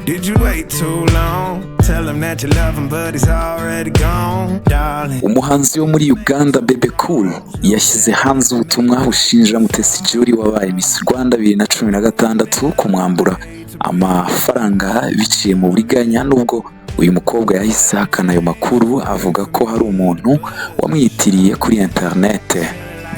Did you wait too long? Tell him that you love him, but he's already gone, darling. Umuhanzi wo muri Uganda Bebe Cool yashyize hanze ubutumwa bushinja Mutesi Jolly wabaye Miss Rwanda 2016 kumwambura amafaranga biciye mu buriganya, nubwo uyu mukobwa yahise ahakana ayo makuru, avuga ko hari umuntu wamwitiriye kuri internet.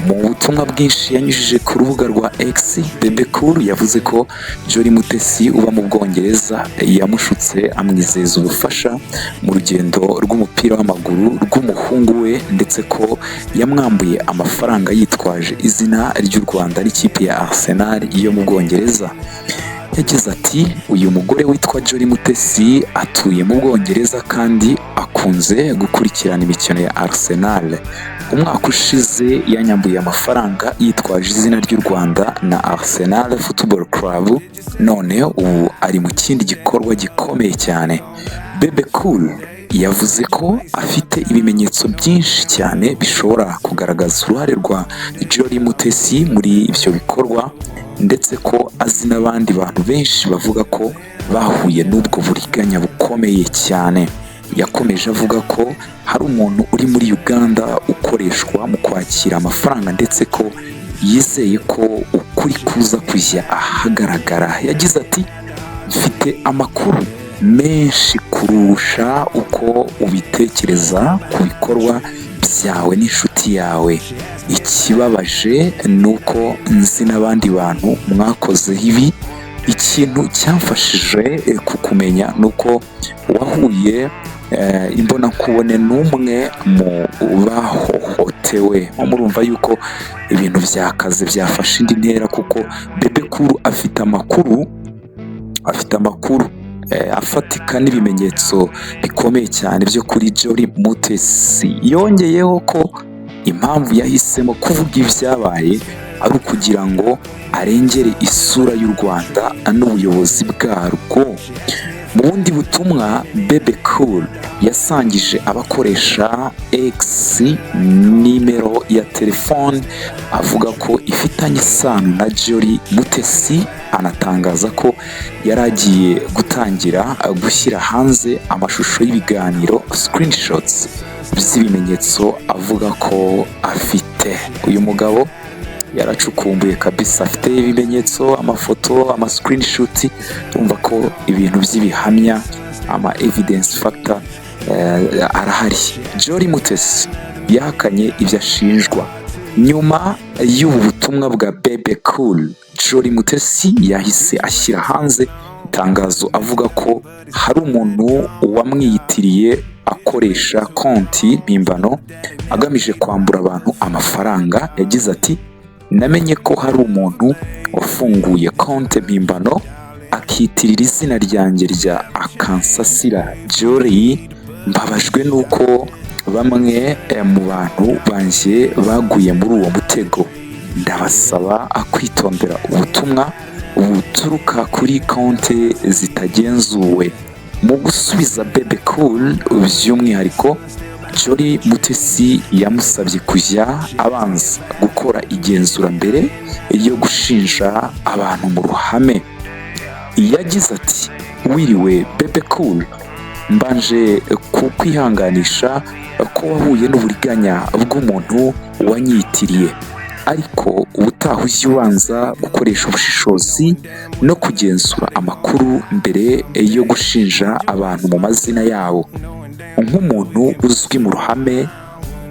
Mu butumwa bwinshi yanyujije ku rubuga rwa X, Bebe Cool yavuze ko Jolly Mutesi uba mu Bwongereza yamushutse amwizeza ubufasha mu rugendo rw'umupira w'amaguru rw'umuhungu we, ndetse ko yamwambuye amafaranga yitwaje izina ry'u Rwanda n'ikipe ya Arsenal yo mu Bwongereza. Yagize ati: "Uyu mugore witwa Jolly Mutesi atuye mu Bwongereza kandi akunze gukurikirana imikino ya Arsenal. Umwaka ushize yanyambuye amafaranga yitwaje izina ry'u Rwanda na Arsenal Football Club, none ubu ari mu kindi gikorwa gikomeye cyane." Bebe Cool yavuze ko afite ibimenyetso byinshi cyane bishobora kugaragaza uruhare rwa Jolly Mutesi muri ibyo bikorwa, ndetse ko azi n'abandi bantu benshi bavuga ko bahuye n'ubwo buriganya bukomeye cyane. Yakomeje avuga ko hari umuntu uri muri Uganda ukoreshwa mu kwakira amafaranga, ndetse ko yizeye ko ukuri kuza kujya ahagaragara. Yagize ati: "Mfite amakuru menshi kurusha uko ubitekereza ku bikorwa byawe n'inshuti yawe. Ikibabaje ni uko nzi n'abandi bantu mwakoze ibi. Ikintu cyamfashije kukumenya ni uko wahuye imbonankubone n'umwe mu bahohotewe." Murumva yuko ibintu byakaze, byafashe indi ntera, kuko Bebe Cool afite amakuru afatika n'ibimenyetso bikomeye cyane byo kuri Jolly Mutesi. Yongeyeho ko impamvu yahisemo kuvuga ibyabaye ari ukugira ngo arengere isura y'u Rwanda n'ubuyobozi bwarwo. Mu bundi butumwa Bebe Cool yasangije abakoresha X nimero ya telefone avuga ko ifitanye isano na Jolly Mutesi, anatangaza ko yari agiye gutangira gushyira hanze amashusho y'ibiganiro, screenshots, by'ibimenyetso avuga ko afite. Uyu mugabo yaracukumbuye kabisa, afite ibimenyetso, amafoto, ama screenshot. Urumva ko ibintu by'ibihamya, ama evidence factor arahari. Jolly Mutesi yahakanye ibyo ashinjwa. Nyuma y'ubu butumwa bwa Bebe Cool, Jolly Mutesi yahise ashyira hanze itangazo avuga ko hari umuntu wamwiyitiriye akoresha konti mpimbano agamije kwambura abantu amafaranga. Yagize ati: "Namenye ko hari umuntu wafunguye konti mpimbano akitirira izina ryanjye rya Akansasira Jolly. Mbabajwe n'uko bamwe mu bantu banjye baguye muri uwo mutego. Ndabasaba kwitondera ubutumwa buturuka kuri konti zitagenzuwe." Mu gusubiza Bebe Cool by'umwihariko, Jolly Mutesi yamusabye kujya abanza gukora igenzura mbere yo gushinja abantu mu ruhame. Yagize ati: "Wiriwe Bebe Cool, mbanje kukwihanganisha ko wahuye n'uburiganya bw'umuntu wanyitiriye, ariko ubutaha ujye ubanza gukoresha ubushishozi no kugenzura amakuru mbere yo gushinja abantu mu mazina yabo. Nk'umuntu uzwi mu ruhame,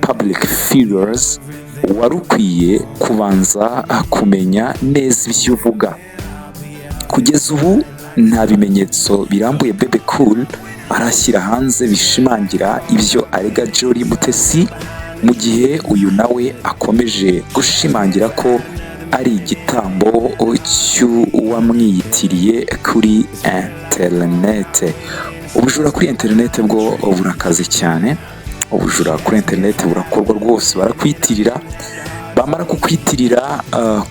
public figures, wari ukwiye kubanza kumenya neza ibyo uvuga." Kugeza ubu nta bimenyetso birambuye Bebe Cool arashyira hanze bishimangira ibyo arega Jolly Mutesi, mu gihe uyu nawe akomeje gushimangira ko ari igitambo cy'uwamwiyitiriye kuri interinete. Ubujura kuri interinete bwo burakaze cyane. Ubujura kuri interinete burakorwa rwose, barakwitirira, bamara kukwitirira,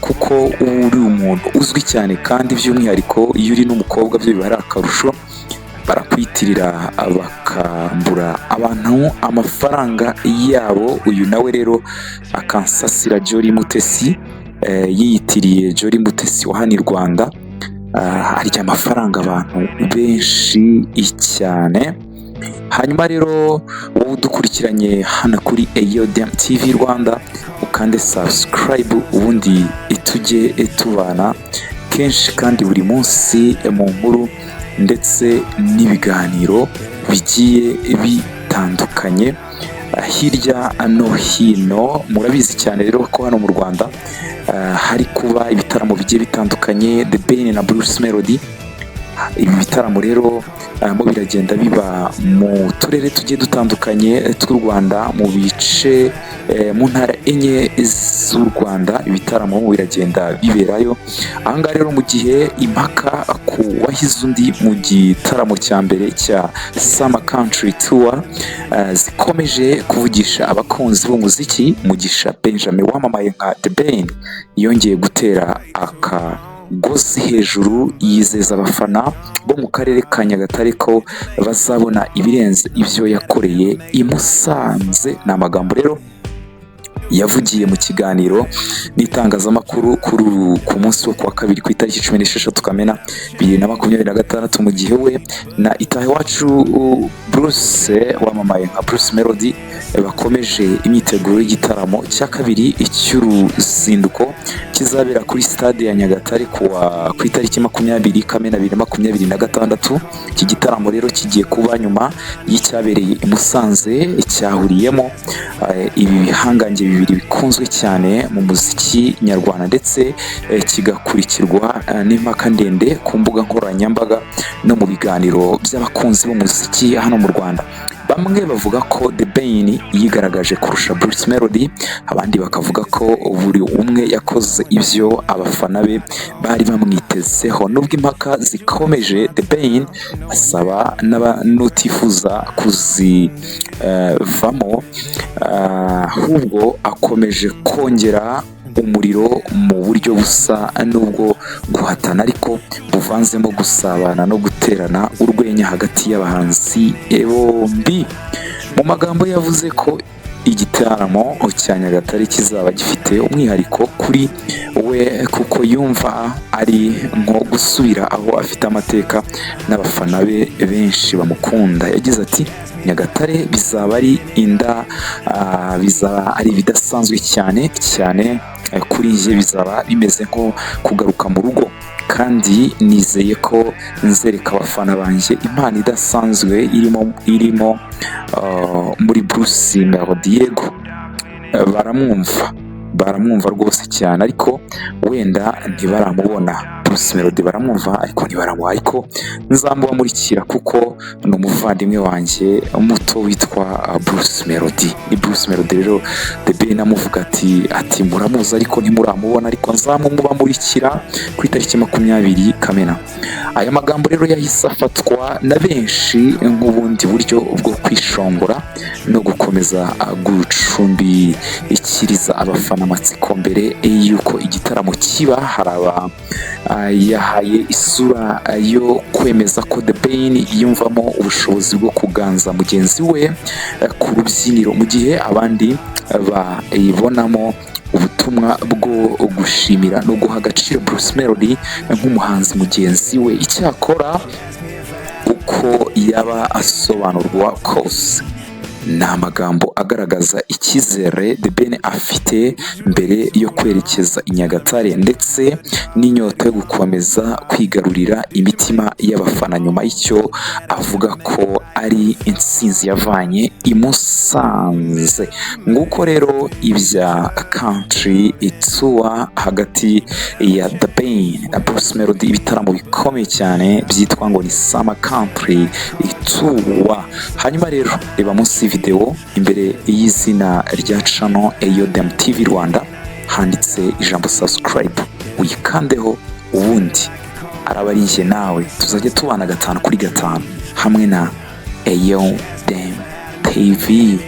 kuko uba uri umuntu uzwi cyane, kandi by'umwihariko iyo uri n'umukobwa byo biba ari akarusho, barakwitirira bakambura abantu amafaranga yabo. Uyu nawe rero Akansasira Jolly Mutesi yiyitiriye Jolly Mutesi wa hano i Rwanda. Arya amafaranga abantu benshi cyane. Hanyuma rero, wowe udukurikiranye hano kuri Eyodem TV Rwanda, ukande subscribe, ubundi tujye tubana kenshi kandi buri munsi mu nkuru ndetse n'ibiganiro bigiye bitandukanye hirya no hino. Murabizi cyane rero ko hano mu Rwanda hari kuba ibitaramo bigiye bitandukanye, The Ben na Bruce Melody. Ibi bitaramo rero mo biragenda biba mu turere tugiye dutandukanye tw'u Rwanda, mu bice mu ntara enye z'u Rwanda. Ibitaramo biragenda biberayo. Ahangaha rero, mu gihe impaka ku wahize undi mu gitaramo cya mbere cya Summer Country Tour zikomeje kuvugisha abakunzi b'umuziki, Mugisha Benjamin wamamaye nka The Ben yongeye gutera akagozi hejuru, yizeza abafana bo mu karere ka Nyagatare ko bazabona ibirenze ibyo yakoreye i Musanze. Ni amagambo rero yavugiye mu kiganiro n'itangazamakuru ku munsi wo kuwa kabiri, ku itariki 16 Kamena 2026, mu gihe we na Itahiwacu Bruce wamamaye nka Bruce Melody bakomeje imyiteguro y'igitaramo cya kabiri cy'uruzinduko kizabera kuri Stade ya Nyagatare ku itariki 20 Kamena 2026. Iki gitaramo rero kigiye kuba nyuma y'icyabereye i Musanze, cyahuriyemo ibi bihangange bibiri bikunzwe cyane mu muziki nyarwanda, ndetse kigakurikirwa n'impaka ndende ku mbuga nkoranyambaga no mu biganiro by'abakunzi b'umuziki hano mu Rwanda. Bamwe bavuga ko The Ben yigaragaje kurusha Bruce Melody, abandi bakavuga ko buri umwe yakoze ibyo abafana be bari bamwitezeho. Nubwo impaka zikomeje, The Ben asaba n'utifuza kuzivamo, ahubwo akomeje kongera umuriro mu buryo busa n'ubwo guhatana, ariko buvanzemo gusabana no guterana urwenya hagati y'abahanzi bombi. Mu magambo yavuze ko igitaramo cya Nyagatare kizaba gifite umwihariko kuri we, kuko yumva ari nko gusubira aho afite amateka n'abafana be benshi bamukunda. Yagize ati: "Nyagatare bizaba ari inda bizaba ari ibidasanzwe cyane cyane kuri njye. Bizaba bimeze nko kugaruka mu rugo, kandi nizeye ko nzereka abafana banjye impano idasanzwe irimo muri Bruce Melody. Yego, baramwumva, baramwumva rwose cyane, ariko wenda ntibaramubona. Bruce Melody baramwumva ariko ntibaramuha, ariko nzamubamurikira kuko ni umuvandimwe wanjye muto witwa Bruce Melody." Ni Bruce Melody rero The Ben amuvuga ati muramuzi ariko ntimuramubona, ariko nzamumubamurikira ku itariki 20 Kamena. Aya magambo rero yahise afatwa na benshi nk'ubundi buryo bwo kwishongora no gukomeza gucumbikiriza abafana amatsiko mbere y'uko igitaramo kiba. Hari aba yahaye isura yo kwemeza ko The Ben yiyumvamo ubushobozi bwo kuganza mugenzi we ku rubyiniro, mu gihe abandi bayibonamo ubutumwa bwo gushimira no guha agaciro Bruce Melody nk'umuhanzi mugenzi we. Icyakora, uko yaba asobanurwa kose, ni amagambo agaragaza icyizere The Ben afite mbere yo kwerekeza i Nyagatare, ndetse n'inyota yo gukomeza kwigarurira imitima y'abafana nyuma y'icyo avuga ko ari intsinzi yavanye i Musanze. Nguko rero ibya Country Tour hagati ya The Ben na Bruce Melody, ibitaramo bikomeye cyane byitwa ngo ni Summer Country Tour. Hanyuma rero, reba munsi video, imbere y'izina rya channel Eyodem TV Rwanda handitse ijambo "subscribe", uyikandeho, ubundi araba ari njye nawe tuzajya tubana gatanu kuri gatanu hamwe na Eyodem TV.